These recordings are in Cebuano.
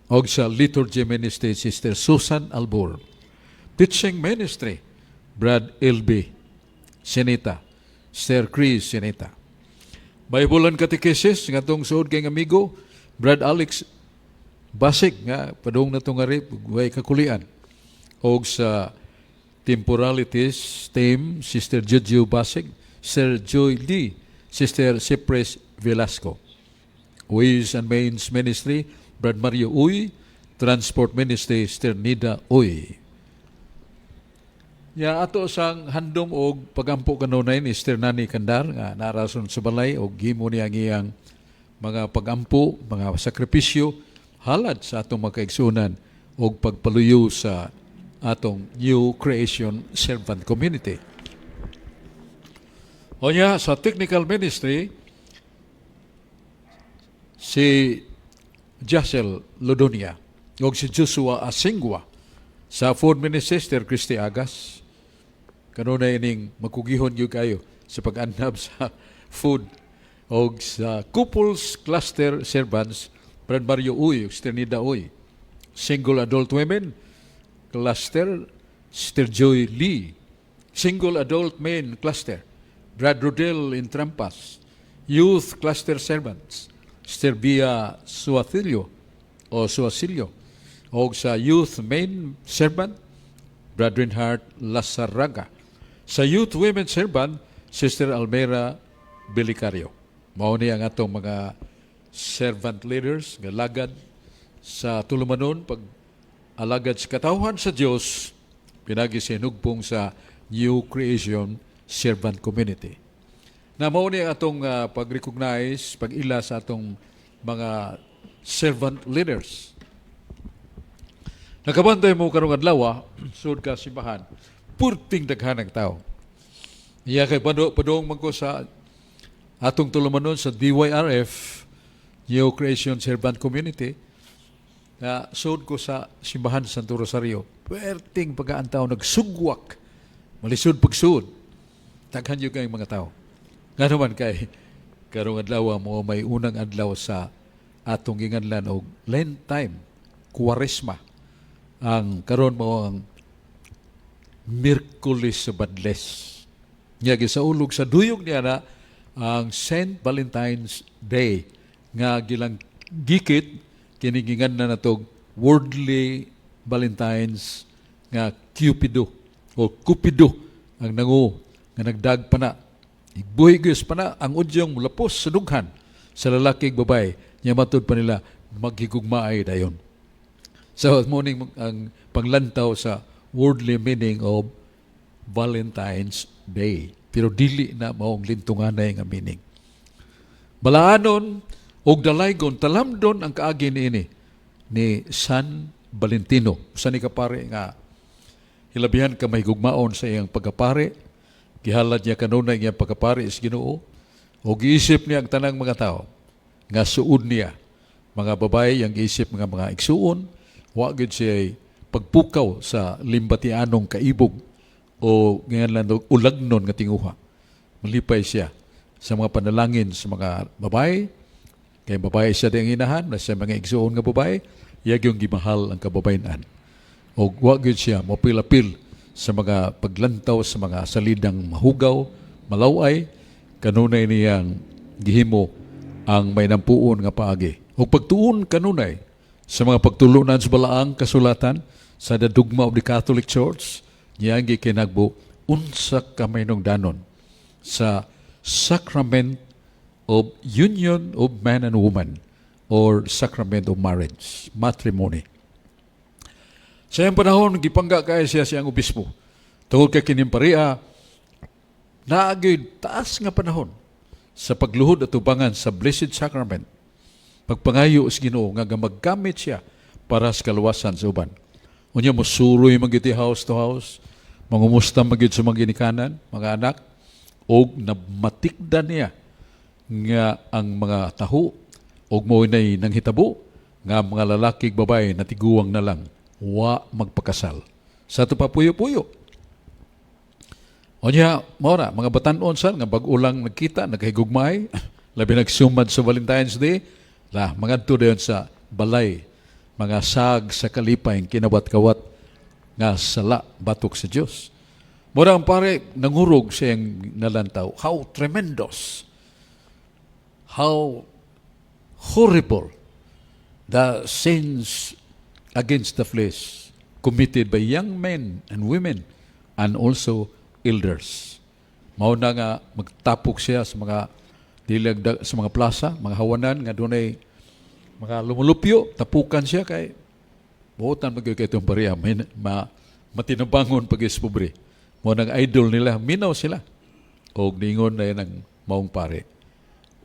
Og sa Liturgy Ministry, Sister Susan Albor. Teaching Ministry, Brad L.B. Senita, Sir Chris Senita. Bible and Catechesis, nga atong suod kay amigo, Brad Alex Basig, nga padung na itong ari, way kakulian. Og sa Temporalities Team, Sister Jojo Basig, Sir Joy Lee, Sister Cypress Velasco. Ways and Means Ministry, Brad Mario Uy, Transport Ministry, Sister Nida Uy. Ya ato sang handom og pagampo kanunay ni Sister Nani Kandar nga narason sa balay og gihimo niya ang iyang mga pagampo, mga sakripisyo halad sa atong mga kaigsuonan og pagpaluyo sa atong New Creation Servant Community. O niya, sa Technical Ministry, si Jacel Lodonia o si Joshua Asingwa. Sa Food Ministry, Sister Christy Agas. Kanunay ining magkugihon gyud kayo sa pag-andam sa food. O sa Couples Cluster Servants, Brad Mario Uy, Sister Nida Uy. Single Adult Women Cluster, Sister Joy Lee. Single Adult Men Cluster, Brad Rodel Intrampas. Youth Cluster Servants, Sister Bia Suathilio o Suasilio. O sa Youth Men Servant, Brad Reinhardt Lazaraga. Sa Youth Women Servant, Sister Almera Belicario. Mao ni ang atong mga servant leaders nga lagad sa tulumanon pag alagad sa katawhan sa Dios pinagi sa hinugpong sa New Creation Servant Community. Na mao ni ang atong pag-recognize, pag-ila sa atong mga servant leaders. Nakabantay mo karong adlaw, sud ka simbahan, purting daghan ang tao. Iya kay padung man ko sa atong tulumanon sa DYRF, New Creation Servant Community, na sud ko sa simbahan sa Santo Rosario. Perting pagkaan tao nagsugwak, malisod pagsud. Daghan gyud kayong mga tao. Nga naman kay karong adlaw mo may unang adlaw sa atong ginganlan og Lent time, Kuwaresma. Ang karon mo ang Miyerkules sa Badles. Nya gisaulog sa duyog niya na ang Saint Valentine's Day nga gilang gikit kini na natog worldly Valentine's nga Cupido o Cupido ang nangu nga nagdag pa na igbuhigos pa na ang udyong mulapos sa dughan sa lalaki ug babae nya matud pa nila maghigugmaay dayon. So morning ang panglantaw sa worldly meaning of Valentine's Day. Pero dili na maong lintunganay nga meaning. Balaanon og dalaygon talamdon ang kaagi niini ni San Valentino. Usa ni ka pare nga hilabihan ka mahigugmaon sa iyang pagkapare. Gihalad niya kanunay iyang pagkapare sa Ginoo. O giisip niya ang tanang mga tao nga suod niya. Mga babae ang giisip nga mga igsuon, wa gyud siya pagpukaw sa limbatianong kaibog o ngayon lang ulagnon nga tinguha. Malipay siya sa mga panalangin sa mga babae. Kay babae siya diyang inahan, na sa mga igsuon nga babae, iya yung gimahal ang kababayen-an. O wa gyud siya mapilapil sa mga paglantaw sa mga salidang mahugaw, malaway, kanunay niyang gihimo ang may nampuon nga paagi. O pagtuon kanunay sa mga pagtulunan sa balaang kasulatan sa the dogma of the Catholic Church, niyang gikinagbo unsa ka danon sa sacrament of union of man and woman or sacrament of marriage, matrimony. Sa iyang panahon, gipangga kaya siya siyang obispo. Tungod kay kining paria, naagay taas nga panahon sa pagluhod at tubangan sa Blessed Sacrament. Pagpangayo sa Ginoo nga maggamit siya para sa kaluwasan sa uban. Unya mo suroy man gyud house to house, mangumusta man gyud sa mga ginikanan, mga anak, og namatikdan niya nga ang mga taho og mo nay nanghitabo nga mga lalaki ug babae natiguang na lang wa magpakasal. Sa ato pa puyo-puyo. Unya, mao na, mga batan-on sa nga bag-o lang nagkita, nagkahigugmay, labi nagsumad sa Valentine's Day, la mangadto dayon sa balay Mga sag sa kalipay, kinawat-kawat nga sala batok sa Dios. Mura ang pare nangurog sa iyang nalantaw. How tremendous, how horrible the sins against the flesh committed by young men and women and also elders. Mao na nga magtapok siya sa mga dilag sa mga plaza, mga hawanan nga dunay mga lumulupyo, tapukan siya kay buotan magyud kay itong pariya, may, matinabangon pag is pobre. Mao nang idol nila, minaw sila. Og ningon na yan ang maong pare.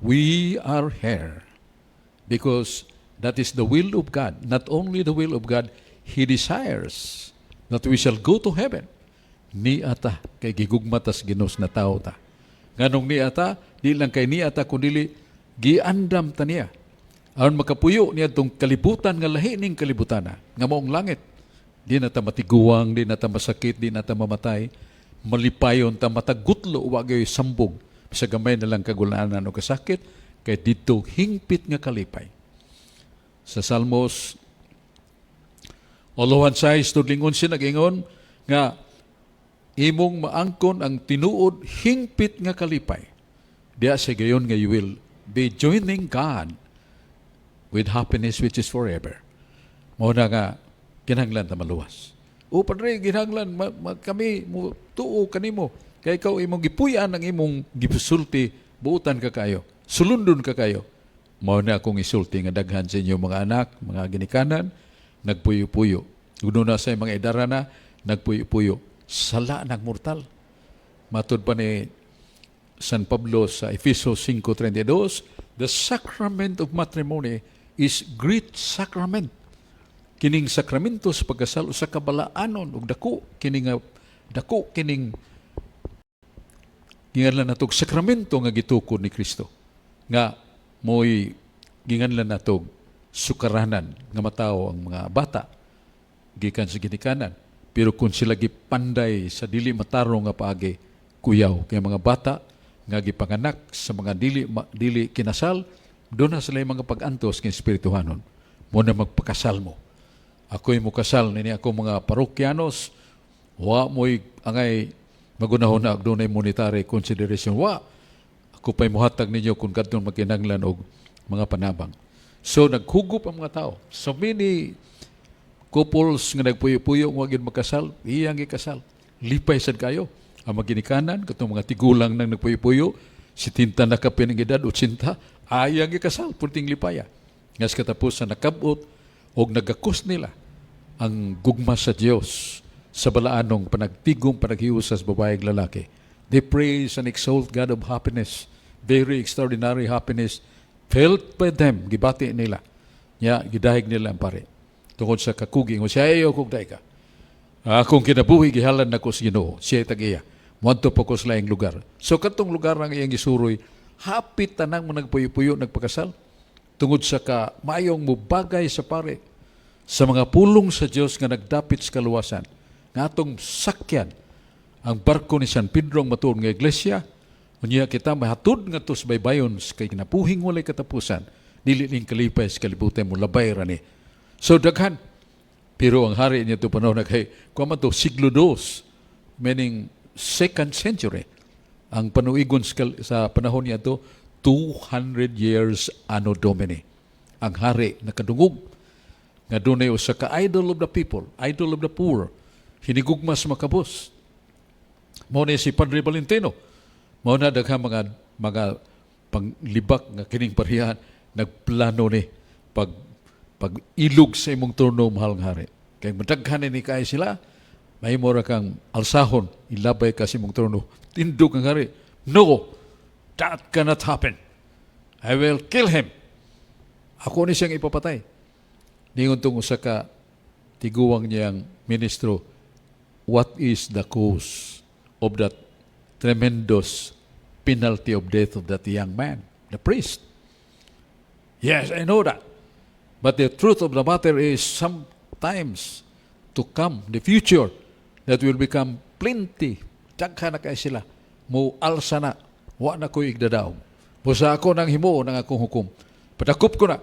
We are here because that is the will of God. Not only the will of God, He desires that we shall go to heaven. Ni ata, kay gigugma tas Ginoo na tao ta. Nganong ni ata, di lang kay ni ata, kundi giandam ta niya. Aron makapuyo niya itong kalibutan nga lahi ning kalibutan nga maong langit. Di na ta matiguang, di na ta masakit, di na ta mamatay. Malipayon ta matagutlo, wa gayoy sambog. Sa gamay na lang kagulaanan o kasakit, kay dito hingpit nga kalipay. Sa Salmos, Olohan 6, tudling 11, nag-ingon nga imong maangkon ang tinuod hingpit nga kalipay. Diya sa gayon nga you will be joining God with happiness which is forever. Mao na nga kinahanglan ta maluwas. O padre, kinahanglan kami mo tuo kanimo kay ikaw imong gipuy-an ang imong gisulti, buutan ka kayo. Sulundon ka kayo. Mao na akong isulti nga daghan sa inyo mga anak, mga ginikanan, nagpuyo-puyo. Ug na sa mga edara na, nagpuyo-puyo. Sala nang mortal. Matud pa ni San Pablo sa Efeso 5:32, the sacrament of matrimony is great sacrament. Kining sakramento sa pagkasal usa ka balaanon ug dako kining nga dako kining ginganlan natog sakramento nga gitukod ni Kristo nga mo'y ginganlan natog sukaranan nga matawo ang mga bata gikan sa ginikanan, pero kung sila gipanday sa dili matarong nga paagi, kuyaw kay mga bata nga gipanganak sa mga dili kinasal, doon na sila yung mga pag-antos kay espirituhanon. Mo na magpakasal mo. Ako'y mukasal nini ako mga parokyanos, wa mo'y angay magunahon na dunay monetary consideration. Wa ako pa'y muhatag ninyo kung kadtong magkinahanglan og mga panabang. So naghugup ang mga tao. So many couples nga nagpuyo-puyo wa gyud magkasal, iyang gikasal. Lipay sad kayo. Ang mga ginikanan, katong mga tigulang nang nagpuyo-puyo, 70 na kapin ang edad, 80, ayang gikasal, pulting lipaya. Nga sa katapusan nakabot og nagakos nila ang gugma sa Dios sa balaanong panagtigom, panaghiusa sa babae ug lalaki. They praise and exalt God of happiness, very extraordinary happiness felt by them, gibati nila. Nya, gidahig nila ang pare. Tungod sa kakugi, ngo siya ayaw kog daig ka. Akong kinabuhi gihalan nako sa Ginoo, siya tag-iya. Muadto pa ko sa laing lugar. So katong lugar ang iyang gisuroy, hapit tanang mo nagpuyo-puyo nagpakasal. Tungod sa ka maayong mubagay sa pare sa mga pulong sa Dios nga nagdapit sa kaluwasan. Nga atong sakyan ang barko ni San Pedro ang matuod nga iglesia, unya kita mahatod nga sa baybayon kay kinabuhing walay katapusan, dili ning kalipay sa kalibutan mo labay ra ni. So daghan, pero ang hari niya to panahon na kay kuan man to, siglo dos, meaning second century. Ang panuigon sa panahon niya to 200 years anno Domini. Ang hari nakadungog nga dunay usa ka idol of the people, idol of the poor, hinigugma sa makabos. Mao ni si Padre Valentino. Mao na daghang mga panglibak nga kining parihan nagplano ni pag ilog sa imong trono, mahal nga hari. Kay madaghan ni kay sila, mahimo ra kang alsahon, ilabay ka sa imong trono. Tindog ang hari. "No, that cannot happen. I will kill him. Ako ni siyang ipapatay." Ningon tong usa ka tiguwang niyang ministro, "What is the cause of that tremendous penalty of death of that young man, the priest?" "Yes, I know that. But the truth of the matter is sometimes to come, the future, that will become plenty. Daghan na kay sila. Mo alsa na. Wa na ko'y igdadaog. Busa ako nang himuon ang akong hukom. Padakop ko na.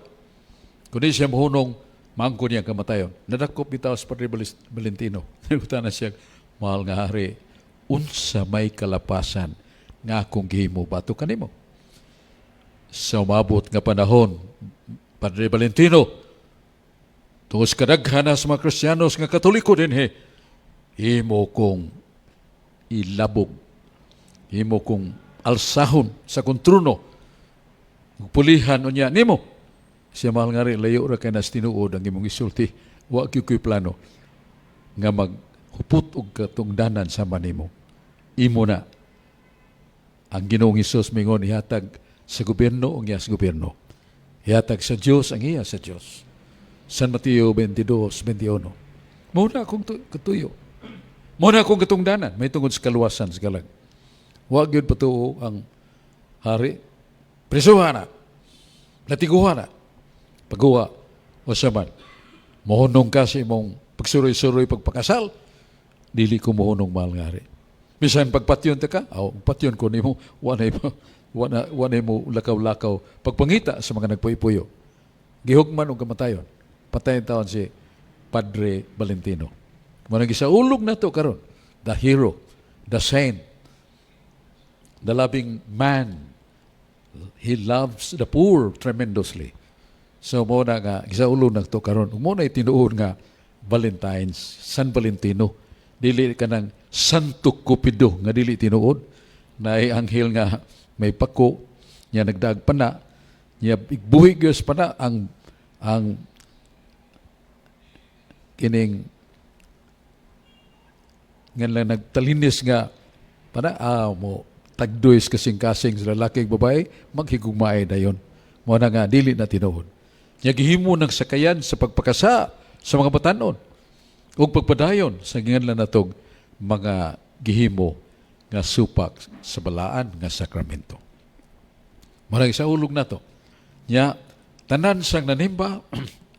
Kung di siya mohunong, Maangko niya kamatayon. Nadakop bitaw sa Padre Valentino. Nagutana siya, "Mahal nga hari, unsa may kalapasan nga akong gihimo batok kanimo?" Sa umabot nga panahon, Padre Valentino, tungod sa kadaghanan sa mga Kristiyanos nga Katoliko dinhi, imo kong ilabog, imo kong alsahon sa kong trono, pulihan unya nimo. Siya, "Mahal nga hari, layo ra kay nas tinuod ang imong isulti. Wa gyud ko'y plano nga maghupot og katungdanan sama nimo. Imo na. Ang Ginoong Hesus mingon, ihatag sa gobyerno ang iya sa gobyerno. Ihatag sa Dios ang iya sa Dios." San Mateo 22:21. Mao na akong katuyo. Mao na akong katungdanan. May tungod sa kaluwasan sa kalag. Wa gyud patuo ang hari. Prisuha na. Latiguha na. Paghuwa o sa man. Mohunong ka sa imong pagsuroy-suroy pagpakasal, dili ko mohunong, mahal nga hari. Bisan pagpatyon ta ka, aw, patyon ko nimo, wa na mo lakaw-lakaw pagpangita sa mga nagpuyo-puyo. Gihugman og kamatayon. Patay taon si Padre Valentino. Mao nang gisaulog nato karon, the hero, the saint, the loving man. He loves the poor tremendously. So mao na nga gisaulog nato karon. Mao na tinuod nga Valentine's, San Valentino. Dili kanang Santo Cupido nga dili tinuod. Naay anghel nga may pako nya nagdaag pana nya buhi gyud sa pana ang kining nga lang nagtalinis nga pana mo tagdoy sa kasing-kasing sa lalaki ug babae maghigugmaay dayon. Mao na nga dili na tinuod. Nya gihimo ng sakayan sa pagpakasa sa mga batanon ug pagpadayon sa giinganlan natog mga gihimo nga supak sa balaan nga sakramento. Marang sa ulog nato. Nya tanan sang nanimba,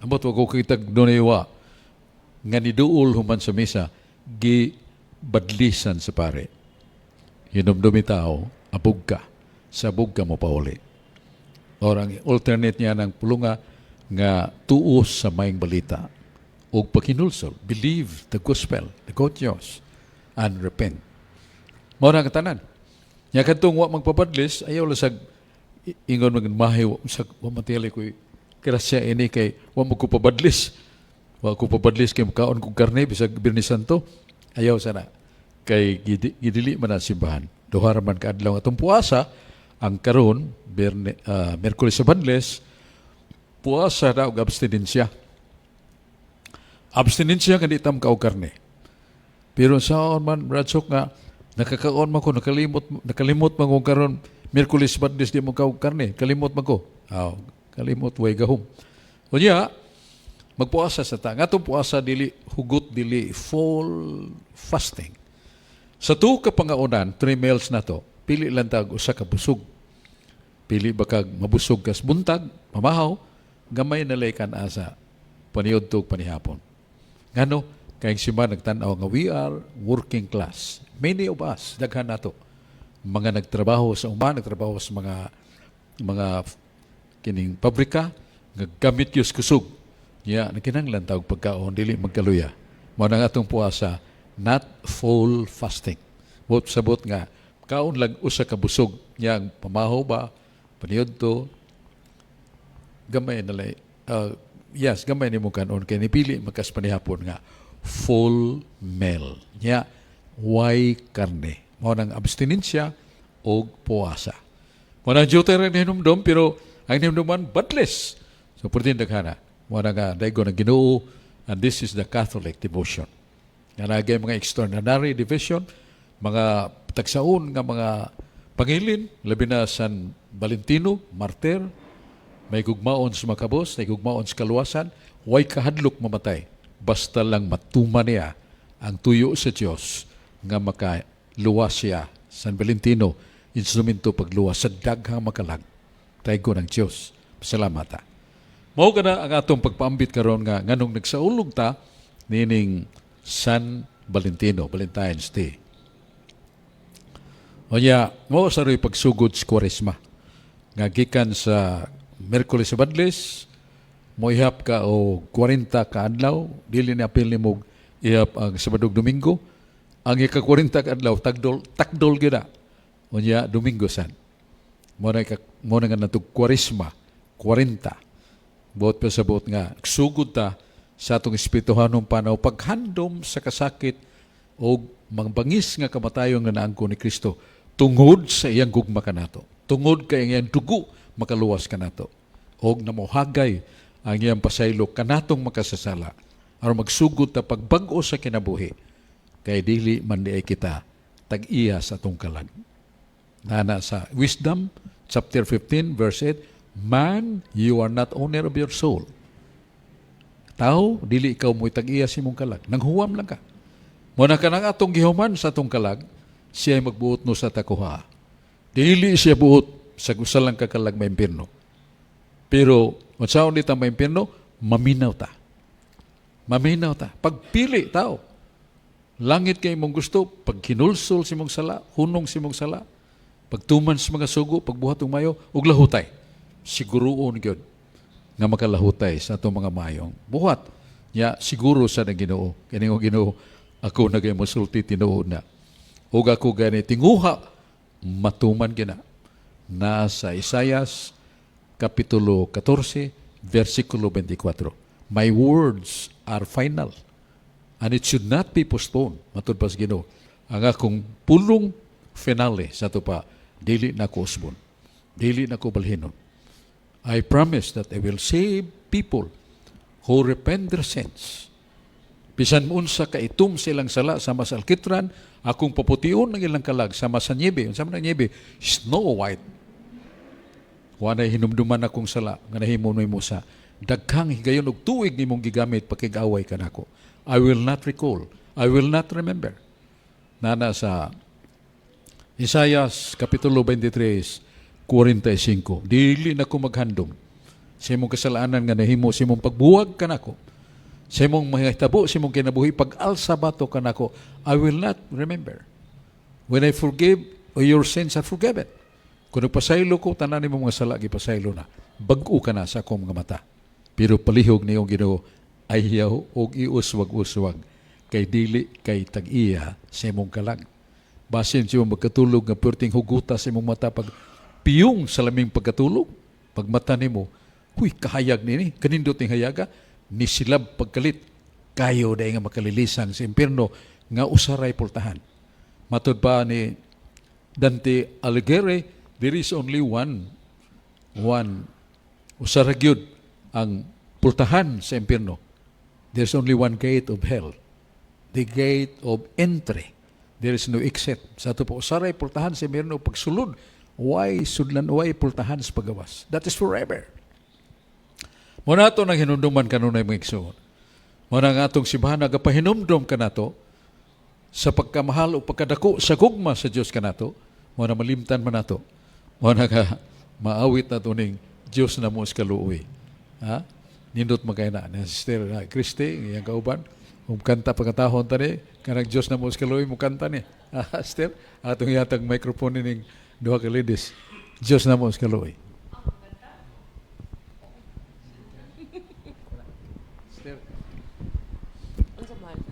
ambot wa ko kitag dunay wa nga niduol human sa misa, gi badlisan sa pare. Hinumdumi tao, abog ka. Sa abog ka mo pauli. Or ang alternate niya ng pulunga nga tuo sa maayong balita ug paghinulsol, believe the gospel, the good news, and repent. Mao na ang tanan. Nya kadtong wa magpabadlis, ayaw lang sag ingon mag mahiw sa wa matili ko'y grasya ini kay wa mo ko pabadlis. Wa ko pabadlis kay mukaon kog karne bisag Biyernes Santo. Ayaw sana kay gidili man ang simbahan. Duha ra man ka adlaw atong puasa ang karon Biyerne, Miyerkules sa Banles, puasa na og abstinensya. Abstinensya nga di ta makaog karne. Pero saon man, Bradsok, nga nakakaon man ko, nakalimot man ko karon Miyerkules Bandes di mo kaog karne, kalimot man ko. Aw, kalimot way gahom. Unya, magpuasa sa ta. Nga atong puasa dili hugot, dili full fasting. Sa tuo ka pangaunan, three meals na to, pili lang tag usa ka busog. Pili ba kag mabusog kas buntag, pamahaw, gamay na lay kan asa paniudto panihapon. Ngano, kay simbahan nagtan-aw nga we are working class. Many of us, daghan nato. Mga nagtrabaho sa uma, nagtrabaho sa mga kining pabrika, nga gamit yus kusog. Ya, nagkinahanglan tawag pagkaon, dili magkaluya. Mao na nga atong puasa, not full fasting. Buot sabot nga kaon lang usa ka busog nya ang pamahaw ba, paniudto, gamay na lay, yes, gamay nimo kanon kay nipili makas panihapon nga full meal. Nya way karne. Mao nang abstinensya og puasa. Mao nang duty rin hinumdum, pero ang hinumduman badless. So pwede daghana. Mao na nga daigo ng Ginoo, and this is the Catholic devotion. Nga nagay mga extraordinary division, mga tagsaon nga mga pangilin, labi na San Valentino, martir, may gugmaon sa makabos, may gugmaon sa kaluwasan, way kahadlok mamatay. Basta lang matuman niya ang tuyo sa Dios nga makaluwas siya. San Valentino, instrumento pagluwas sa daghang makalag. Taygo ng Dios. Salamat ha. Mao kana ang atong pagpaambit karon nga nganong nagsaulog ta nining San Valentino, Valentine's Day. Unya, mao sa ro'y pagsugod sa Kwaresma. Nga gikan sa Miyerkules sa Badlis, Moihap ka o 40 ka adlaw, dili ni apil nimo ihap ang Sabado, Domingo. Ang ika-40 ka adlaw, tagdol takdol gyud na. Unya Domingo sad. Mo na nga natug Kwaresma, 40. Buot pa sa buot nga sugod ta sa atong espirituhanong panaw, paghandom sa kasakit o mangbangis nga kamatayon nga naangko ni Kristo tungod sa iyang gugma kanato. Tungod kay ang iyang dugo makaluwas kanato. Og namohagay ang iyang pasaylo kanatong makasasala aron magsugod ta pagbag-o sa kinabuhi kay dili man diay kita tag-iya sa atong kalag. Nana sa Wisdom chapter 15 verse 8, "Man, you are not owner of your soul." Tao, dili ikaw mo'y tag-iya sa imong kalag. Nanghuwam lang ka. Mo na kanang atong gihuman sa atong kalag, siya ay magbuot no sa takuha. Dili siya buot sa usa lang ka kalag maimpirno. Pero, unsaon di ta maimpirno, maminaw ta. Maminaw ta. Pagpili, tao. Langit kay imong gusto, pag kinulsol sa imong sala, hunong sa imong sala, pagtuman sa mga sugo, pagbuhat og mayo, ug lahutay. Siguruon gyud nga makalahutay sa atong mga mayong buhat. Ya, siguro sa ng Ginoo. Kini og Ginoo, ako na gay mosulti tinuod na. Ug ako gani tinguha matuman gina. Na sa Isayas kapitulo 14 versikulo 24. "My words are final and it should not be postponed." Matud pa sa Ginoo. Ang akong pulong finale sa ato pa, dili na ko usbon. Dili na ko balhinon. I promise that I will save people who repent their sins. Bisan unsa ka itom sa ilang sala sama sa alkitran, akong papution ng ilang kalag sama sa niebe. Unsa man ang niebe? Snow white. Wa nay hinumduman akong sala nga nahimo ni Musa. Daghang higayon og tuig nimong gigamit pakig-away kanako. I will not recall. I will not remember. Nana sa Isayas Kapitulo 23, 45. Dili na ko maghandom sa imong kasalanan nga nahimo sa imong pagbuwag kanako. Sa imong mahitabo sa imong kinabuhi pag-alsa batok kanako, I will not remember. When I forgive, your sins are forgiven. Kung nagpasaylo ko, tanan nimo mga sala, gipasaylo na. Bag-o ka na sa akong mga mata. Pero palihog niyong Ginoo, ayaw og iuswag-uswag kay dili kay tag-iya sa imong kalag. Basin siya magkatulog nga perting huguta sa imong mata pag piyong sa laming pagkatulog, pag mata nimo, huy, kahayag nini, kanindot ning hayaga, ni silab pagkalit, kayo dahil nga makalilisan sa impierno nga usaray pultahan. Matud pa ni Dante Alighieri, there is only one, usara gyud ang pultahan sa impierno. There's only one gate of hell. The gate of entry. There is no exit. Sa ato po, usaray pultahan sa impierno, pagsulod, why sudlan, why pultahan sa pagawas. That is forever. Mo na ato nang hinumduman kanunay, mga igsoon. Mo na nga atong simbahan nagapahinumdum kanato sa pagkamahal o pagkadako sa gugma sa Dios kanato, mo na malimtan man nato. Mo na ka maawit na ning Dios na mo sa kaluoy. Ha? Nindot man kay na. Ni Sister na Christy, iyang kauban, kanta pagkatahon tani, kanang Dios na mo sa kaluoy mo kanta ni. Ah, Sister, atong ihatag microphone ning duha ka ladies. Dios na mo sa kaluoy. Sister.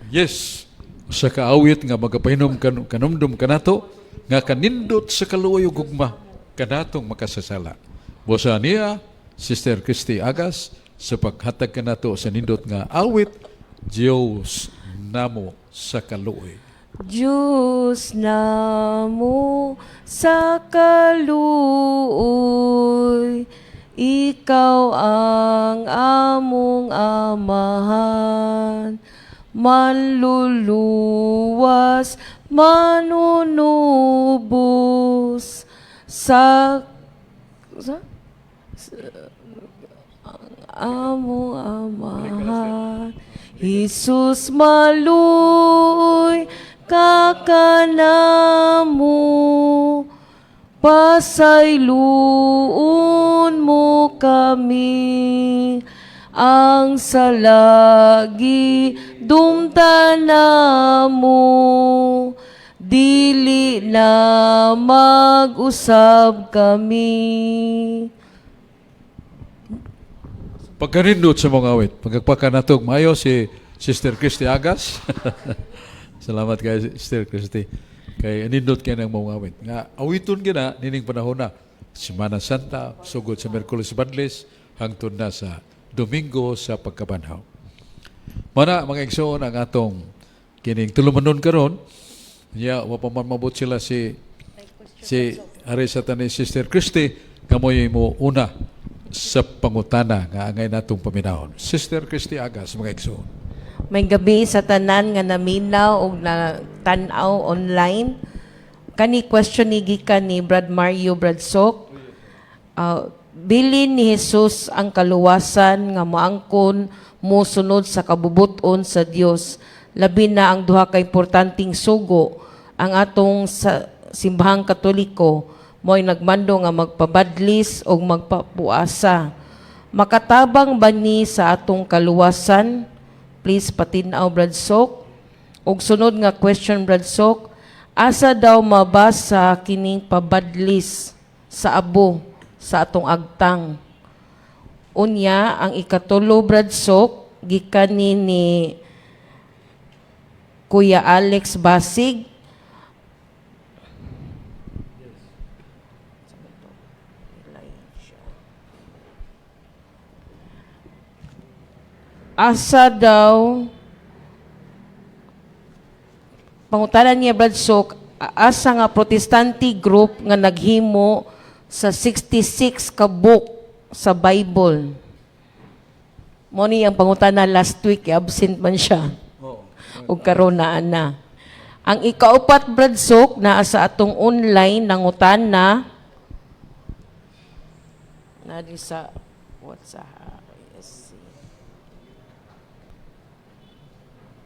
Yes, sa kaawit nga magapahinom kanumdum kanato nga kanindot sa kaluoy ug gugma kanatong makasasala. Bosa niya Sister Christy Agas sa paghatag kanato sa nindot nga awit, Dios namo sa kaluoy. Diyos namo sa kaluoy, ikaw ang among amahan, manluluwas, manunubos, sa ang among amahan. Jesus, maluoy ka kanamo, pasayloon mo kami, ang salagi dumtan namo, dili na mag-usab kami. Pagkanindot sa mga awit. Pagpaka natog maayo si Sister Christy Agas. Salamat kay Sister Christy. Kay nindot kay ng mga awit. Nga awiton gina nining panahon na. Semana Santa, sugod sa Miyerkules Badlis, hangtod na sa Domingo sa Pagkabanhaw. Mana mga igsoon ang atong kining tulumanon karon. Ya, wa pa man mabot sila si ari sa tani Sister Christy, kamoy mo una sa pangutana nga angay natong paminahon. Sister Christy Agas, mga igsoon. May gabi sa tanan nga naminaw og na tan-aw online. Kani question ni gikan ni Brad Mario Bradsok. Bilin ni Jesus ang kaluwasan nga moangkon mo sunod sa kabubuton sa Dios. Labi na ang duha ka importanteng sugo ang atong sa simbahang Katoliko mo'y nagmando nga magpabadlis o magpapuasa. Makatabang ba ni sa atong kaluwasan? Please patin-aw, Brad Sok. Ug sunod nga question, Brad Sok, asa daw mabasa kining pabadlis sa abo sa atong agtang? Unya, ang ikatulo, Brad Sok, gikan ni Kuya Alex Basig. Asa daw pangutana niya, Brad Sok, asa nga Protestante group nga naghimo sa 66 ka book sa Bible? Mo ni ang pangutana last week, eh, absent man siya. Ug karon naa na. Ang ikaupat, Brad Sok, naa sa atong online nangutana na di sa WhatsApp, yes,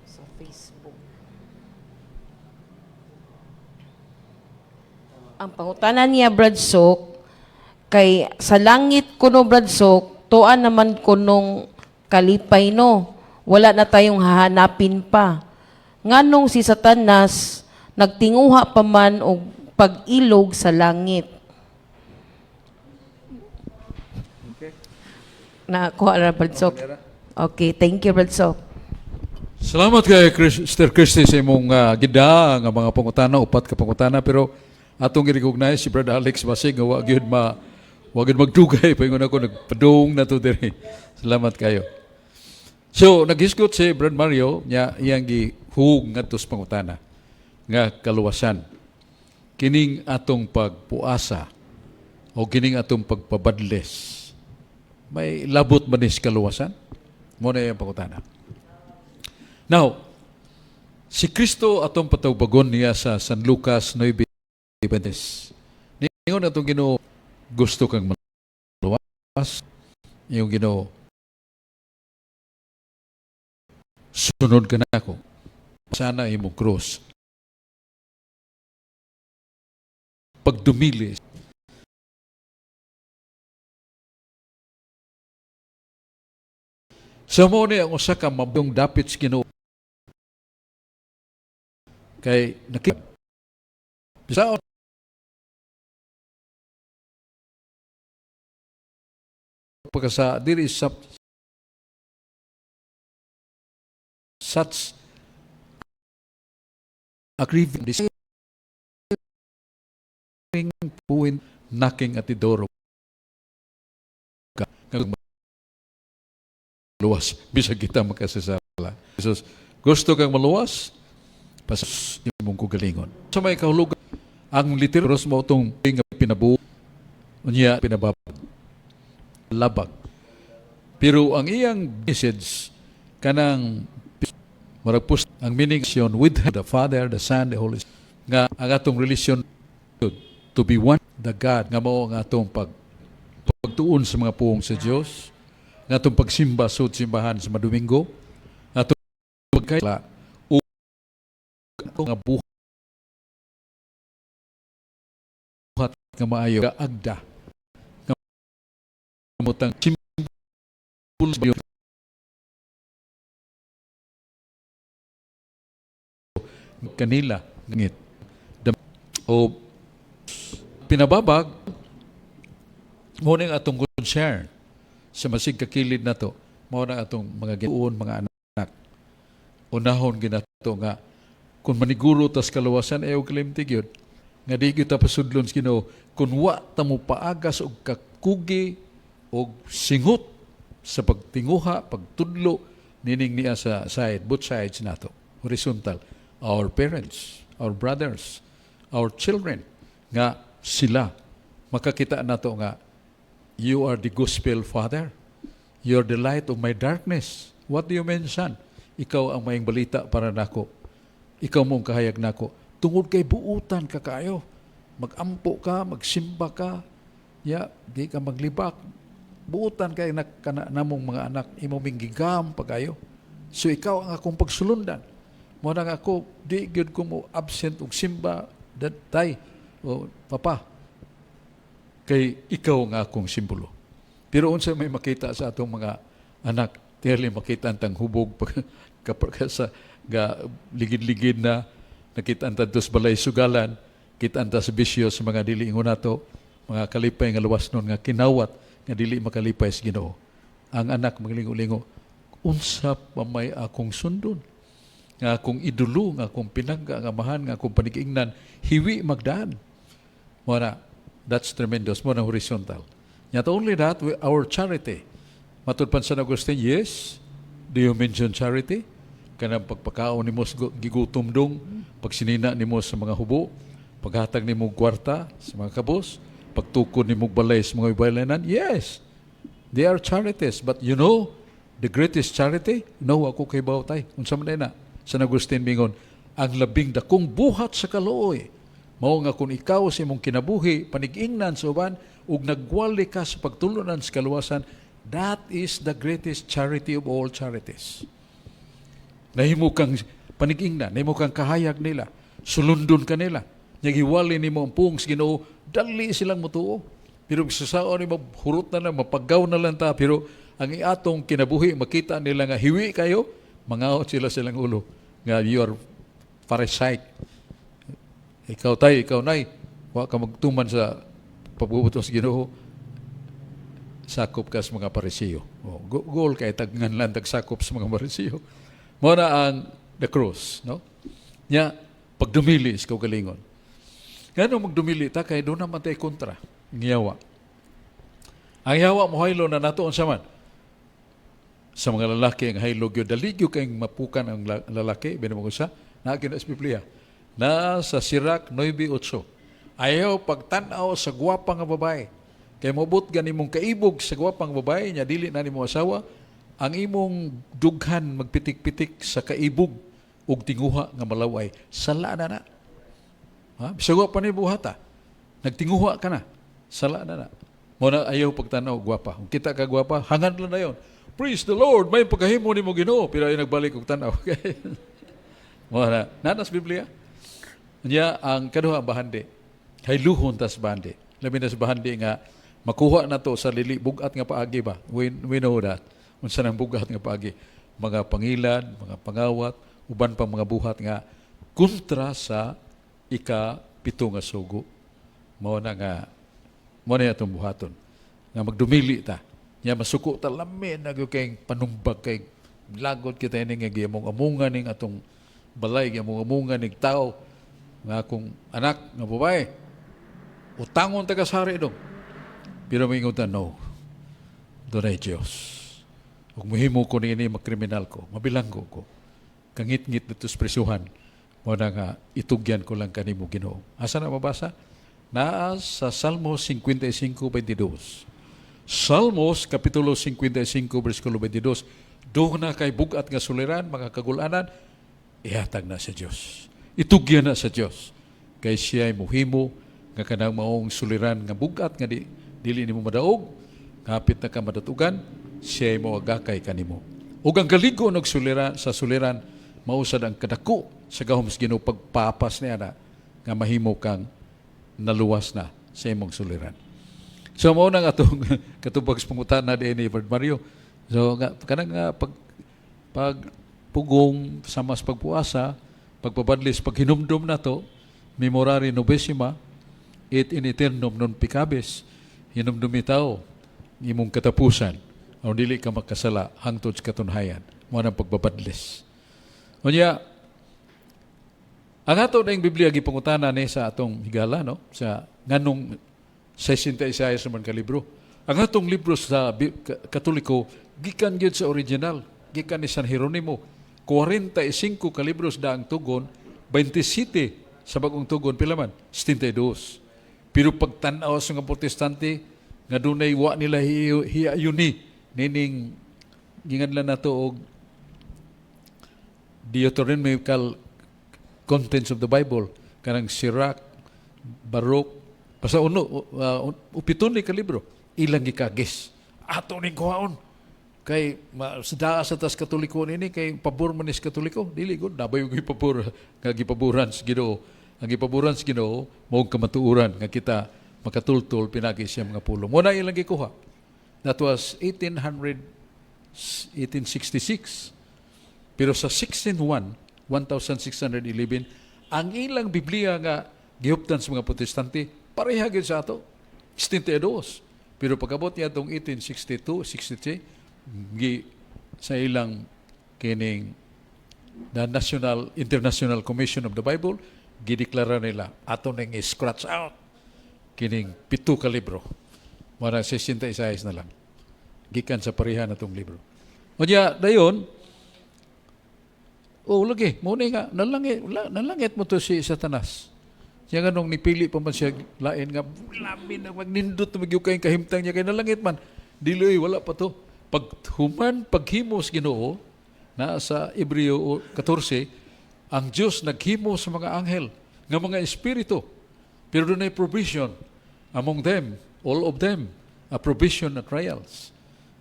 sa Facebook. Ang pangutana niya, Brad Sok, kay sa langit kuno, Brad Sok, tuan naman kunong kalipay, no. Wala na tayong hahanapin pa. Nganong si Satanas nagtinguha pa man og pag-ilog sa langit? Nakuha na, Brad Sok. Okay, thank you, Brad Sok. Salamat kay Sister Christy sa imong gida nga mga pangutana, upat ka pangutana, pero atong gi-recognize si Brad Alex Basig nga wa gyud magdugay paingon ako nagpadung na to diri. Salamat kayo. So naghisgot si Brad Mario nya iyang gihuog ngadto sa pangutana nga kaluwasan. Kining atong pagpuasa o kining atong pagpabadles may labot ba ni sa kaluwasan? Mo na iyang pangutana. Now, si Kristo atong patawbagon niya sa San Lucas 9:20. Ningon atong Ginoo, "Gusto kang maluwas?" Yung Ginoo, "Sunod ka nako. Sana imong krus. Pagdumili sa mo ni ang usa ka mabuyong dapit sa Ginoo." Kay nakita sa pagka sa diri sa such a grieving desiring point knocking at the door of God nga maluwas bisag kita makasasala. Jesus, "Gusto kang maluwas? Pas imong kugalingon." Sa may kahulugan ang literal mo itong nga pinabuo unya pinabab labag. Pero ang iyang message kanang murag pus ang meaning sion with the Father, the Son, the Holy Spirit nga ang atong relation to be one the God nga mao ang atong pagtuon sa mga puong sa Dios, nga atong pagsimba sa simbahan sa Madomingo, nga atong pagkaila o nga buhat nga maayo nga agda nga mutang simbolo sa kanila ngit o pinababag mo ning atong concern. Sa masig kakilid nato, mao na atong mga giuon, mga anak. Unahon ginato nga kung maniguro tas kaluwasan ayaw kalimti gyud nga di gyud ta pasudlon sa Ginoo kung wa ta mo paagas og kakugi og singot sa pagtinguha, pagtudlo nining niya sa side, both sides nato, horizontal, our parents, our brothers, our children, nga sila makakita nato nga you are the gospel father. You are the light of my darkness. What do you mean, son? Ikaw ang maayong balita para nako. Ikaw mong kahayag nako. Tungod kay buutan ka kayo. Magampo ka, magsimba ka, ya, di ka maglibak. Buutan kay na, kana, namong mga anak, imo ming gigam pa kayo. So ikaw ang akong pagsulundan. Mo nang ako, di gyud ko mo absent og simba, dad, tay, o papa. Kay ikaw nga akong simbolo. Pero unsa may makita sa atong mga anak, tingali makita ang tang hubog pag kapag sa ga ligid-ligid na nakita ang tadtos balay sugalan, kita ang sa bisyo sa mga dili ingon nato, mga kalipay nga luwas nun nga kinawat nga dili makalipay sa Ginoo. Ang anak maglingo-lingo, unsa pa may akong sundon? Nga akong idolo, nga akong pinangga, nga amahan, nga akong panigiingnan, hiwi magdaan. Mo na, that's tremendous. Mo na horizontal. Not only that, our charity. Matud pa San Agustin, yes, do you mention charity? Kanang pagpakaon nimo sa gigutom dong, pagsinina nimo sa mga hubo, paghatag nimo og kwarta sa mga kabos, pagtukod nimo og balay sa mga ibaylanan. Yes, they are charities. But you know, the greatest charity? No, ako kay tay. Unsa man na? San Agustin mingon, ang labing dakong buhat sa kaluoy mao nga kung ikaw sa imong kinabuhi panigingnan sa uban ug nagwali ka sa pagtulunan sa kaluwasan, that is the greatest charity of all charities. Nahimo kang panigingnan, nahimo kang kahayag nila, sulundon ka nila. Nagiwali nimo ang puong sa Ginoo, dali silang mutuo. Pero sa sao nimo hurot na lang, mapagaw na lang ta, pero ang iatong kinabuhi makita nila nga hiwi kayo, mangaot sila silang ulo nga you are Pharisaic. Ikaw tay, ikaw nay, wa ka magtuman sa pagbubuto sa Ginoo, sakop ka sa mga Parisiyo. Oh, goal kay tagnan lang tagsakop sa mga Parisiyo. Mao na ang the cross, no? Nya pagdumili sa kaugalingon. Ngano magdumili ta kay doon naman tay kontra ng yawa. Ang yawa mo haylo na nato unsa man? Sa mga lalaki ang haylo gyud dali gyud kay mapukan ang lalaki bisan mo sa naa gyud na sa Biblia. Na sa Sirach 9:8. Ayaw pagtan-aw sa gwapa nga babae. Kay mobot gani mong kaibog sa gwapang babae nya dili na nimo asawa, ang imong dughan magpitik-pitik sa kaibog ug tinguha nga malaway. Sala na na. Ha? Bisag wa pa ni buhata. Nagtinguha ka na. Sala na na. Mo na ayaw pagtanaw gwapa. Kung kita ka gwapa, hangad lang na yon. Praise the Lord, may pagkahimo nimo Ginoo, pero ay nagbalik og tanaw. Mo na, nanas Biblia. Nya ang kaduha ang bahandi. Hayluhon tas bahandi. Labi na sa bahandi nga makuha na to sa lili bugat nga paagi ba. We know that. Unsa nang bugat nga paagi? Mga pangilad, mga pangawat, uban pa mga buhat nga kontra sa ika-pito nga sugo. Mao na nga mao na atong buhaton nga magdumili ta. Nya masuko ta lami na gyud kay panumbag kay lagot kita ini nga giyamong amungan ning atong balay, giyamong amungan ning tao nga akong anak nga babae utangon ta sa hari dong. Pero moingon ta, no. Dunay Diyos. Ug muhimo ko niini makriminal ko, mabilanggo ko. Kangit-ngit dito sa presuhan. Mo na nga itugyan ko lang kanimo Ginoo. Asa na mabasa? Naa sa Salmo 55:22. Salmos kapitulo 55 bersikulo 22. Doon na kay bugat nga suliran, mga kagulanan, ihatag na sa Dios. Itugyan na sa Dios. Kay siya ay muhimo nga kanang maong suliran nga bugat nga di, dili nimo madaog, ngapit na ka madatugan, siya ay moagakay kanimo. Ug ang kaligo og suliran sa suliran mausad ang kadako sa gahom sa Ginoo pagpapas niya na nga mahimo kang naluwas na sa imong suliran. So mao na nga atong katubag sa pangutana din ni Brad Mario. So nga kanang nga pag pag pugong sama sa pagpuasa, pagpabadlis, paghinumdum nato, memorare novissima, et in aeternum non peccabis, hinumdumi tao imong katapusan. Aron dili ka makasala hangtod sa katunhayan. Mao nang pagbabadlis. Unya, ang ato na yung Biblia gipangutana ni sa atong higala, no? Sa nganong 66 naman ka libro. Ang atong libro sa Katoliko, gikan gyud sa original, gikan ni San Jeronimo. 45 ka libros daang tugon, 27 sa bagong tugon, pila man? 72. Pero pagtan-aw sa mga Protestante, nga dunay wa nila hiyayuni, nining ginganlan nato og Deuteronomical contents of the Bible, kanang Sirach, Baruch, basta uno, upito ni ka libro, ilang gikagis. Ato ning kuhaon. Kay sa daa sa tas Katoliko nini kay pabor man is Katoliko, dili gud nabay yung gipabor nga gipaboran sa Ginoo. Ang gipaboran sa Ginoo mao kamatuoran nga kita makatultol pinagi siya mga pulong. Mo na ilang gikuha. That was 1800 1866. Pero sa 1601, 1611, ang ilang Biblia nga gihuptan sa mga Protestante, pareha gyud sa ato. 72. Pero pagkabot niya itong 1862, 63, gi, sa ilang kining the National International Commission of the Bible, gideklara nila ato ning scratch out kining 7 ka libro. Mara 66 na lang. Gikan sa pareha na tong libro. O diya, dayon, oh, lagi, mao ni nga, nalangit, nalangit mo to si Satanas. Siya nga nung nipili pa man siya lain nga, labi na magnindot na magyud kay kahimtang niya kay nalangit man. Dili, wala pa to. Pag human, paghimos Ginoo, na sa Hebreo 14, ang Diyos naghimo sa mga anghel, nga mga espiritu. Pero dunay provision among them, all of them, a provision at trials.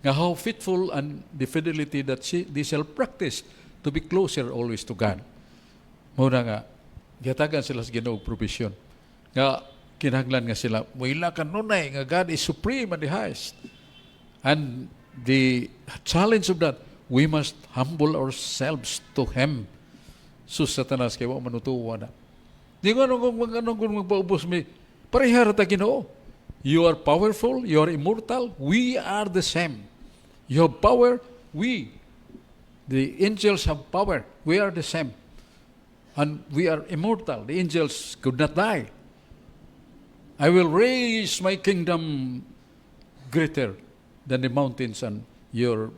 Nga how fitful and the fidelity that they shall practice to be closer always to God. Mao na nga, gihatagan sila sa Ginoo og provision. Nga kinahanglan nga sila, muila kanunay nga God is supreme and the highest. And the challenge of that, we must humble ourselves to Him. Sus, Satanas, kay wa manutuwa na. Di ko ano kung ano kung magpaubos mi, pareha ra ta Ginoo. You are powerful, you are immortal, we are the same. You have power, we, the angels, have power. We are the same. And we are immortal. The angels could not die. I will raise my kingdom greater than the mountains and your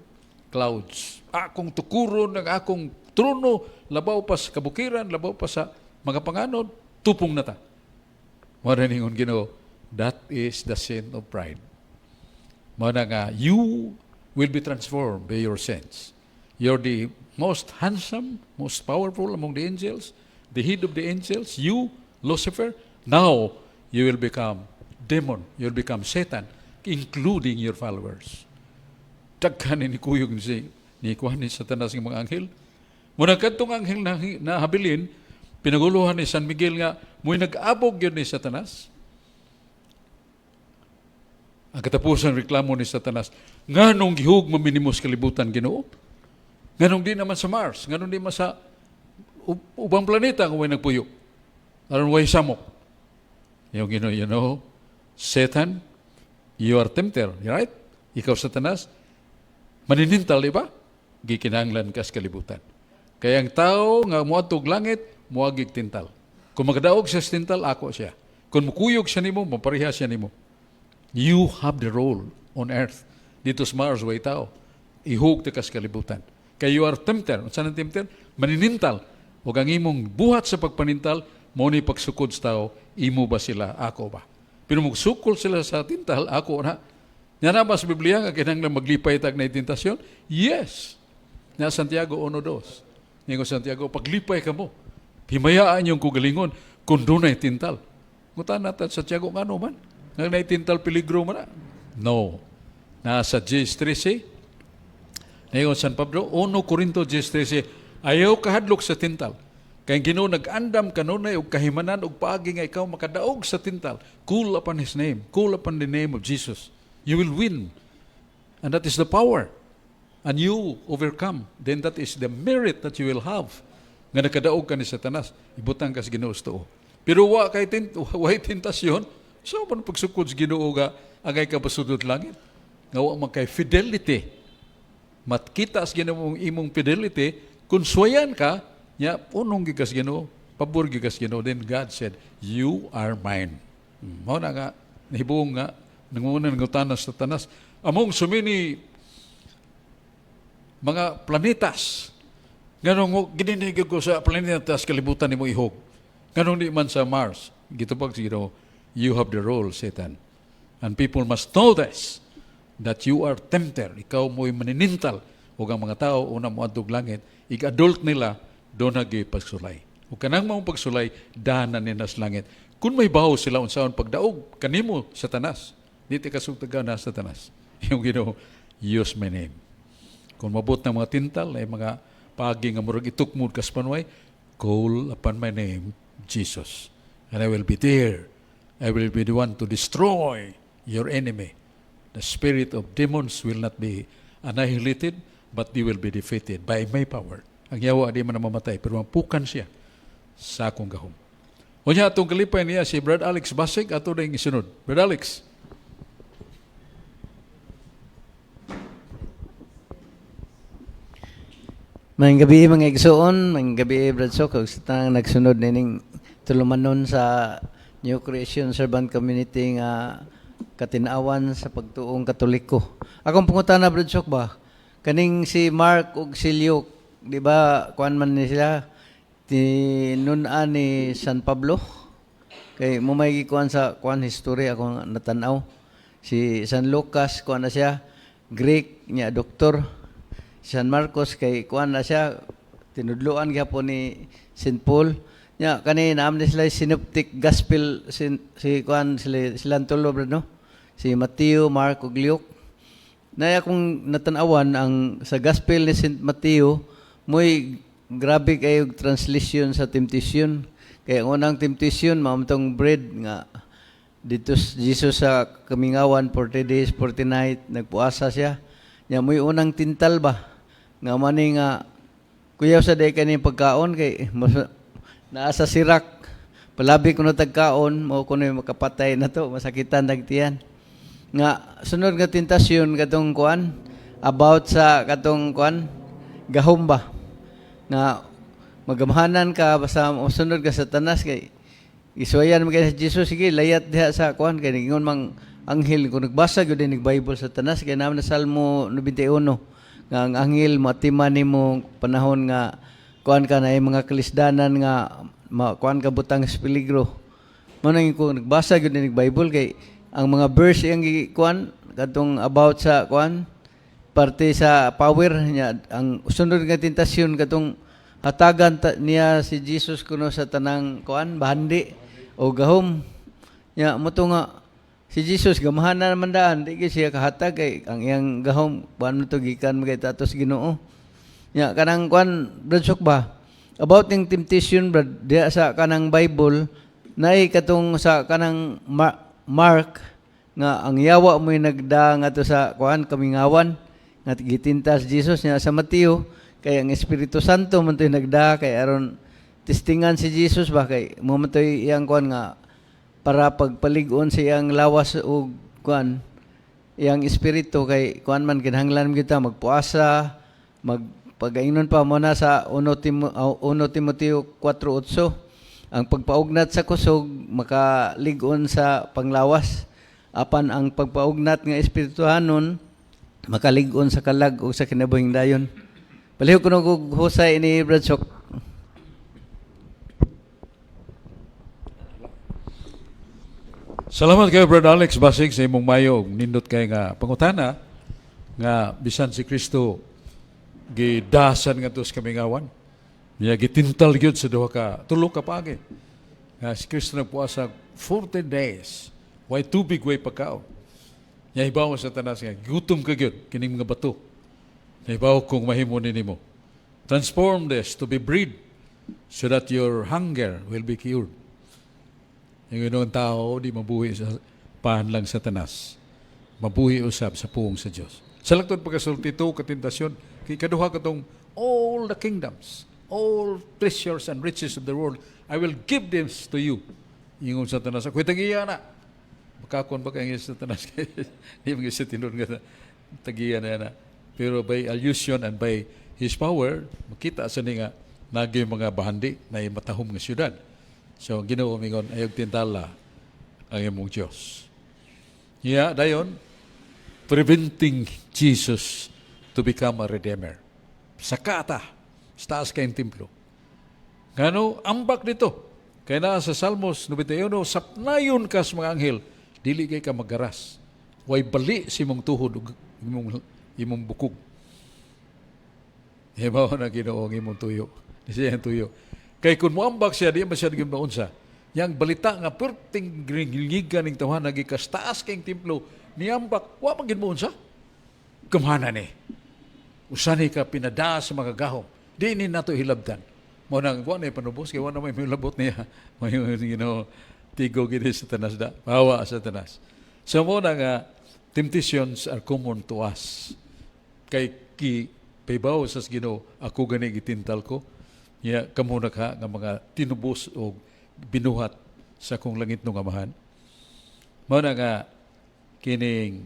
clouds. Akong tukuron ang akong trono, labaw pa sa kabukiran, labaw pa sa mga panganod, tupong na ta. Mao ningon Ginoo, that is the sin of pride. Mao na nga, you will be transformed by your sins. You're the most handsome, most powerful among the angels, the head of the angels, you, Lucifer. Now, you will become demon, you will become Satan, including your followers. Daghan ni kuyog ni si ni kuan ni Satanas ng mga anghel. Muna kadtong anghel na nahabilin, pinaguluhan ni San Miguel nga mo'y nag-abog yun ni Satanas. Ang katapusan reklamo ni Satanas, nganong gihugma mi nimo sa kalibutan, Ginoo? Nganong di naman sa Mars? Nganong di man sa ubang planeta kung way nagpuyo? Aron way samok. Yung Ginoo, Satan, you are tempter, right? Ikaw, Satanas, maninintal, di ba? Gikinahanglan ka sa kalibutan. Kaya ang tao nga muadtog langit, muagig tintal. Kung makadaog siya sa tintal, ako siya. Kung mukuyog siya nimo, mapareha siya nimo. You have the role on earth. Dito sa Mars, way tao. Ihug ta ka sa kalibutan. Kay you are tempter. Unsa nang tempter? Maninintal. Ug ang imong buhat sa pagpanintal, mao ni pagsukod sa tao, imo ba sila, ako ba? Pero magsukol sila sa tintal, ako na. Nga na ba sa Biblia nga kinahanglan maglipay tag na tentasyon? Yes. Na Santiago 1:2. Ningon Santiago, paglipay ka mo. Himayaan yung kugalingon kung dunay tintal. Ngutan natin Santiago ngano man? Nga nay tintal peligro man na? No. Nasa 10:13. Ningon San Pablo, 1 Corinto 10:13, ayaw kahadlok sa tintal. Kay ang Ginoo nag-andam kanunay og kahimanan og paagi nga ikaw makadaog sa tintal. Call upon His name. Call upon the name of Jesus. You will win. And that is the power. And you overcome. Then that is the merit that you will have. Nga nakadaog ka ni Satanas, ibutang ka sa Ginoo sa tuo. Pero wa kay way tentasyon, so man pagsukod sa Ginoo nga angay ka pasudot langit. Nga wa man kay fidelity. Makita sa Ginoo imong fidelity, kung suwayan ka, nya punong gikas Ginoo, pabor gikas Ginoo, then God said, "You are mine." Mao na nga nahibong nga nanguna nangutana sa Satanas, "Among so many mga planetas, nganong gininigig ko sa planetas kalibutan nimo ihog? Nganong di man sa Mars?" Gitubag sa Ginoo, "You have the role, Satan. And people must know this, that you are tempter." Ikaw mo'y maninintal. Ug ang mga tao, una mo adtog langit, ig-adult nila, doon nagi pagsulay. Ug kanang maong pagsulay, dana nila sa langit. Kung may baho sila unsaon pagdaog kanimo, Satanas, di ti kasugtaga na Satanas. Yung Ginoo, "Use my name." Kung mabot ng mga tintal, ay mga paagi nga murag itukmod kas panway, call upon my name, Jesus. And I will be there. I will be the one to destroy your enemy. The spirit of demons will not be annihilated, but they will be defeated by my power. Ang yawa di man mamatay, pero mapukan siya sa akong gahom. Unya atong kalipay niya si Brad Alex Basig, ato na yung isunod. Brad Alex. Maayong gabi, mga igsoon, maayong gabi, Brad Sok, ug sa tanang nagsunod nining tulumanon sa New Creation Servant Community nga katinawan sa pagtuong Katoliko. Akong pangutana, Brad Sok ba, kaning si Mark ug si Luke, di ba kuan man ni sila tinun-an ni San Pablo? Kay mo may gikuan sa kuan history akong natanaw. Si San Lucas, kuan na siya, Greek niya, doktor. San Marcos kay kuan na siya, tinudloan gyapon ni St. Paul. Nya kani naam ni sila synoptic gospel si kuan sila, silang tulo, bro, no? Si Mateo, Mark ug Luke. Naya kung natanawan ang sa gospel ni St. Mateo, mo'y grabe kayo translation sa temptation. Kaya ang unang temptation mao tong bread nga dito Jesus sa kamingawan, 40 days, 40 night nagpuasa siya. Nya mo'y unang tintal ba nga mani nga kuyaw sa day kani pagkaon kay naa sa sirak, palabi kuno tagkaon mo kuno makapatay na to, masakitan nagtiyan. Nga sunod nga tentasyon katong kuan about sa katong kuan gahom ba nga magamhanan ka basta sunod ka sa Satanas, kay isuwayan man kay sa Jesus, "Sige, layat diha sa kuan," kay ningon mang anghel. Kung nagbasa gyud ning Bible sa Satanas, kay naman na Salmo 91 nga ang anghel moatiman nimo panahon nga kuan ka na mga kalisdanan nga kuan ka butang sa peligro. Mo nang kung nagbasa gyud ning Bible, kay ang mga verse iyang gikuan katong about sa kuan parte sa power niya. Ang sunod nga tentasyon katong hatagan niya si Jesus kuno sa tanang kuan bahandi o gahom niya. Mo to nga si Jesus gamahan na naman daan, di kay siya kahatag kay ang iyang gahom kuan to gikan kay tatos Ginoo. Nya kanang kuan, Brad Sok ba, about ning temptation, Brad, diha sa kanang Bible naay katong sa kanang Mark nga ang yawa mo'y nagda nga to sa kuan kamingawan nga gitintas Jesus. Niya sa Mateo kay ang Espiritu Santo man to'y nagda kay aron testingan si Jesus ba, kay mo man to'y iyang kuan nga para pagpalig-on sa iyang lawas ug kuan iyang espiritu, kay kuan man kinahanglan kita magpuasa, magpagaingon pa mo na sa 1 Timoteo 4:8, ang pagpaugnat sa kusog makalig-on sa panglawas, apan ang pagpaugnat nga espirituhanon makalig-on sa kalag ug sa kinabuhing dayon. Palihog kuno og husay ni Brad Sok. Salamat kayo, Brad Alex Basig, sa imong mayo ug nindot kay nga pangutana nga bisan si Kristo gidasan ngadto sa kamingawan. Niya gitintal gyud sa duha ka tulo ka paagi. Nga si Kristo nagpuasa 40 days, way tubig, way pagkaon. Nya hibaw sa Satanas nga gutom ka gyud, kining mga bato. Hibaw kung mahimo ni nimo. "Transform this to be bread so that your hunger will be cured." Yung ginoong tao, di mabuhi sa pahan lang sa Satanas. Mabuhi usab sa puong sa Dios. Sa laktod pagkasulti to katentasyon, kay kaduha katong "All the kingdoms, all treasures and riches of the world, I will give them to you." Ingon sa Satanas, "Ako'y tagiya na." Makakon ba kay sa Satanas? Di mo sa tinuod nga Tagiya na na. Pero by illusion and by his power, makita sa ni nga nagi mga bahandi na matahom nga syudad. So ang Ginoo mingon, "Ayog tintala ang imong Dios." Yeah, dayon preventing Jesus to become a redeemer. Sakata, sa taas kayong templo. Ngano, ambak dito. Kaya na sa Salmos 91, "Sapnayon ka sa mga anghel, dili kay ka magaras. Way bali sa imong tuhod ug imong bukog." Hibaw na Ginoo ang imong tuyo. Di siya ang tuyo. Kay kung muambak siya, di man siya naging maunsa. Yang balita nga perting gilngigan ning tawhan gikas taas kayong templo, niambak, wa man gid mo unsa. Gamhanan ni. Usa ni ka pinada sa mga gahom. Di ni nato hilabtan. Mo nang wa na panubos kay wa na may milabot niya. May tigo gid sa Satanas da. Pahawa sa Satanas. So mo na nga temptations are common to us. Kay ki pahibaw sa Ginoo, "Ako gani gitintal ko." Ya kamo na ka nga mga tinubos o binuhat sa akong langit nung Amahan. Mao na nga kining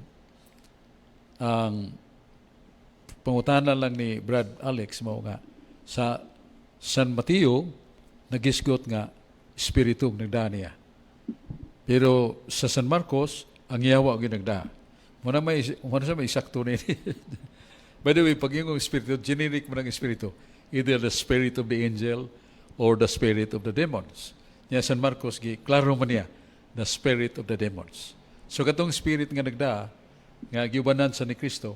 ang pangutana lang ni Brad Alex mao nga sa San Mateo nagisgot nga espiritu ang nagdaa niya. Pero sa San Marcos ang yawa ang nagdaa. Mo na sa may sakto ni. By the way, pag yung espiritu, generic man ang espiritu. Either the spirit of the angel or the spirit of the demons. Niya San Marcos gi klaro man niya, the spirit of the demons. So katong spirit nga nagdaa nga giubanan sa ni Kristo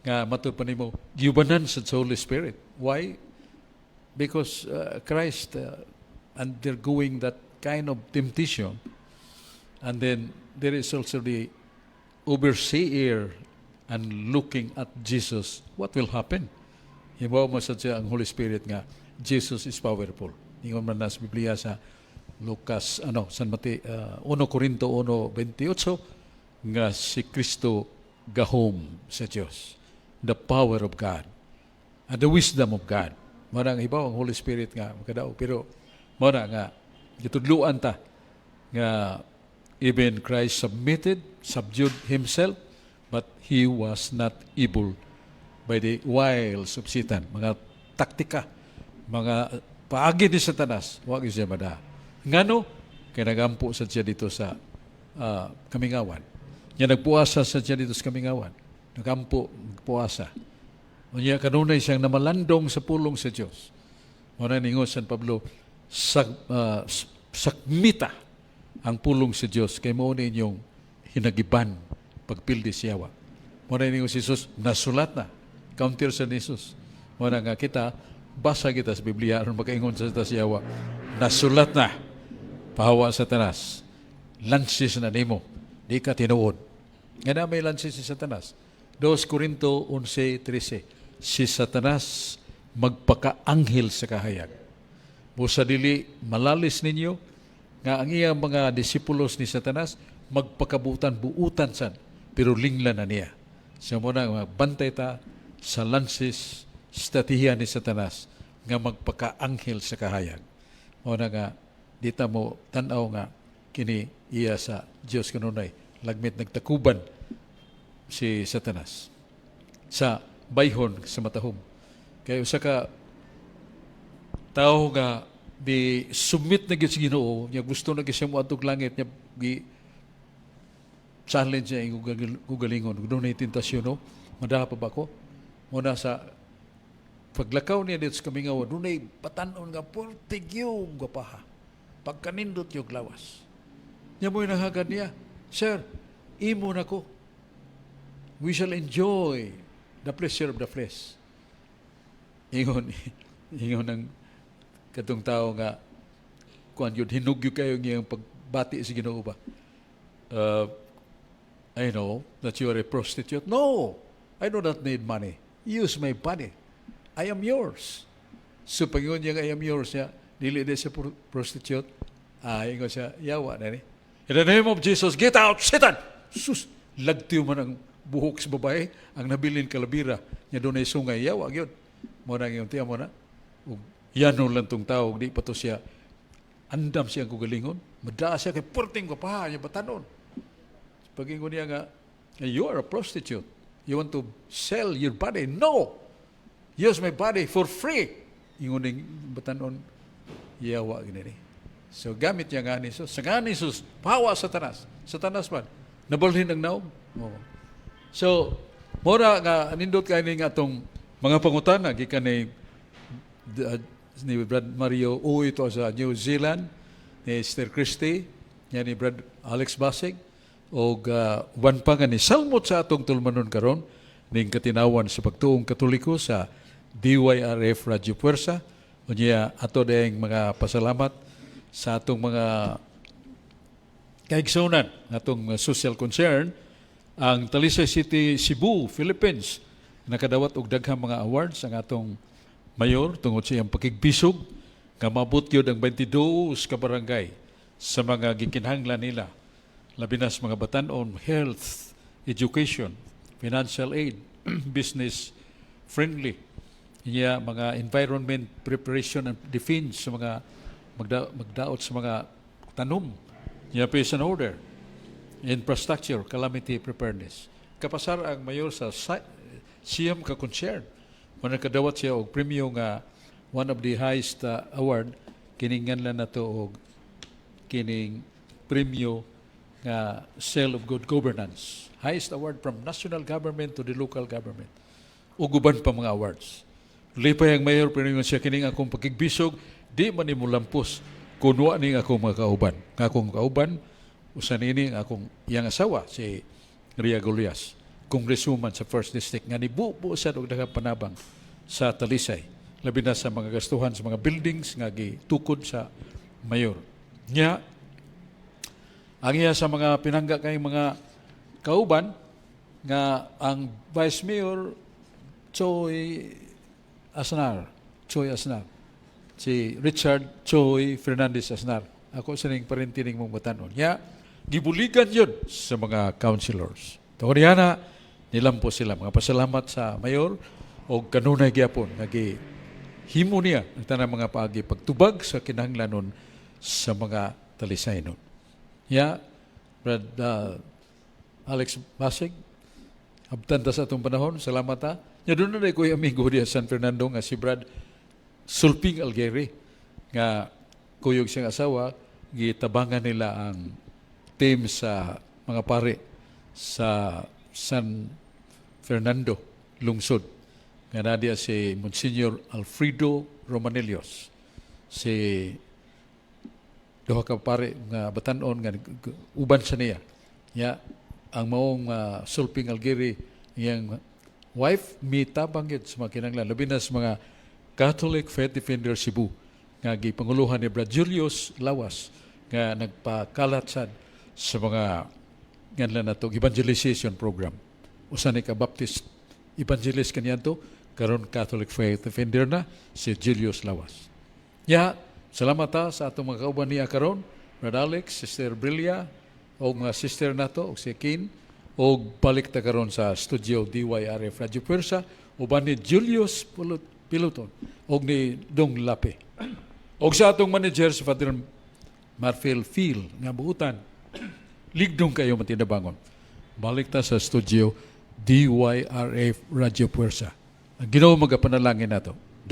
nga matud pa nimo giubanan sa Holy Spirit. Why? Because Christ undergoing that kind of temptation, and then there is also the overseer and looking at Jesus, what will happen? Hibaw mo sa siya ang Holy Spirit nga Jesus is powerful. Ingon man na sa Biblia sa Lucas, ano, San Mateo, 1 Corinto 1:28 nga si Kristo gahom sa Dios. The power of God and the wisdom of God. Mao na ang hibaw ang Holy Spirit nga makadao, pero mao na nga gitudluan ta nga even Christ submitted, subdued himself, but he was not able by the wiles of Satan. Mga taktika, mga paagi ni Satanas, wa gyud siya mada. Ngano? Kay nagampo sa siya dito sa kamingawan. Nya nagpuasa sa siya dito sa kamingawan. Nagampo, nagpuasa. Unya kanunay siyang namalandong sa pulong sa Dios. Mao na ningon San Pablo, sakmita ang pulong sa Dios kay mao ni inyong hinagiban pagpildi sa yawa. Mao na ningon si Jesus, "Nasulat na." Counter sa ni Jesus. Mao na nga kita, basa kita sa Biblia aron makaingon sa sa yawa. "Nasulat na. Pahawa, Satanas. Lansis na nimo. Di ka tinuod." Nga na may lansis si Satanas. 2 Corinto 11:13. Si Satanas magpakaanghel sa kahayag. Busa dili malalis ninyo nga ang iyang mga disipulos ni Satanas magpakabutan buutan sad pero lingla na niya. Sa mo na bantay ta sa lansis estratehiya ni Satanas nga magpakaanghel sa kahayag. Mo na nga dita mo tan-aw nga kini iya sa Dios kanunay lagmit nagtakuban si Satanas sa bayhon sa matahom. Kay usa ka tawo nga di submit na gyud sa Ginoo, niya gusto na gyud siya moadtog langit, niya gi challenge niya iyang kaugalingon. Dunay tentasyon, no? Madaha pa ba ko? Muna sa paglakaw niya dito sa kamingaw, dunay batan-on nga puwerte gyud gwapaha. Pagkanindot yung lawas. Niya mo'y nahagad niya, "Sir, imo na ko. We shall enjoy the pleasure of the flesh." Ingon ng katong tao nga kuan yun, hinug yun kayo ngayong pagbati sa Ginoo ba? "I know that you are a prostitute." "No, I do not need money. Use my body. I am yours." So pag-ingon niya nga "I am yours" niya, dili di siya prostitute. Ah, ingon siya, yawa na ni. "In the name of Jesus, get out, Satan!" Sus, lagtiw man ang buhok sa babae, ang nabilin kalabira, niya doon ay sungay, yawa yun. Mo na yung tiya mo na. Ug yano lang tong tao, di pa to siya, andam siya ang kugalingon, madaa siya kay purting gwapaha, niya batanon. Pag-ingon niya nga, "You are a prostitute." You want to sell your body? No! Use my body for free. Ingon ning batanon, yawa gini ni. So gamit niya nga ni Jesus. Sa nga ni Jesus, pahawa Satanas. Satanas man. Nabalhin ang naong. Oh. So, mora nga nindot kay ni nga atong mga pangutana gikan ni Brad Mario Uy to sa New Zealand, ni Esther Christie, niya ni Brad Alex Basig, og uban pa nga ni salmot sa atong tulumanon karon ning katinawan sa pagtuong Katoliko sa DYRF Radyo Puwersa. Unya ato ding mga pasalamat sa atong mga kaigsunan, atong social concern, ang Talisay City, Cebu, Philippines. Nakadawat og daghang mga awards ang atong mayor tungod sa iyang pakigbisog nga maabot gyud ang 22 ka barangay sa mga gikinahanglan nila, labi na sa mga batan-on, health, education, financial aid, business friendly, iya mga environment preparation and defense sa mga magdaot sa mga tanom, iya peace and order, infrastructure, calamity preparedness. Kapasar ang mayor sa siyam ka concern. Kung nakadawat siya og premyo nga one of the highest award, kining nganlan nato og kining premyo nga Seal of Good Governance. Highest award from national government to the local government. Ug uban pa mga awards. Lipay ang mayor, pero ingon siya, "Kining akong pakigbisog, di man nimo lampos kun wa ning akong mga kauban." Nga akong kauban, usa nini ang akong iyang asawa, si Ria Golias, congresswoman sa First District, nga nibubo sa og daghang panabang sa Talisay. Labi na sa mga gastuhan sa mga buildings nga gitukod sa mayor. Nya, ang iya sa mga pinangga kay mga kauban nga ang Vice Mayor Choi Asnar, Choi Asnar, si Richard Choi Fernandez Asnar. Ako sa ning parentining mong batanon. Nya, gibuligan yun sa mga councilors. Tungod niya na, nilampo sila. Mga pasalamat sa mayor o kanunay gyapon nga himo niya ang tanang mga paagi pagtubag sa kinahanglanon sa mga Talisaynon. Ya, Brad Alex Basig, abtan ta sa atong panahon, salamat ha. Ya, doon na ko'y amigo diya San Fernando nga si Brad Sulping Algeri nga kuyog siyang asawa, gitabangan nila ang team sa mga pare sa San Fernando, lungsod. Nga naa diya si Monsignor Alfredo Romanillos, si duha ka pare nga batan-on nga uban sa niya. Ya, ang maong Sulping Algeri, iyang wife, mitabang yun sa mga kinanglan, labi na sa mga Catholic Faith Defender Cebu nga gipanguluhan ni Brad Julius Lawas nga nagpakalat sad sa mga nganlan nato evangelization program. Usa ni ka Baptist evangelist kaniadto, karon Catholic Faith Defender na si Julius Lawas. Ya, salamat ta sa atong mga kauban niya karon, Brad Alex, Sister Brilia, o mga sister nato, og si Kin, og balik ta karon sa studio DYRF Radio Puwersa, uban ni Julius Piluton, og ni Dong Lape. Og sa atong manager, si Father Marfil Phil, nga buutan, ligdong kayo matinabangon. Balik ta sa studio DYRF Radio Puwersa. Ang Ginoo magapanalangin nato.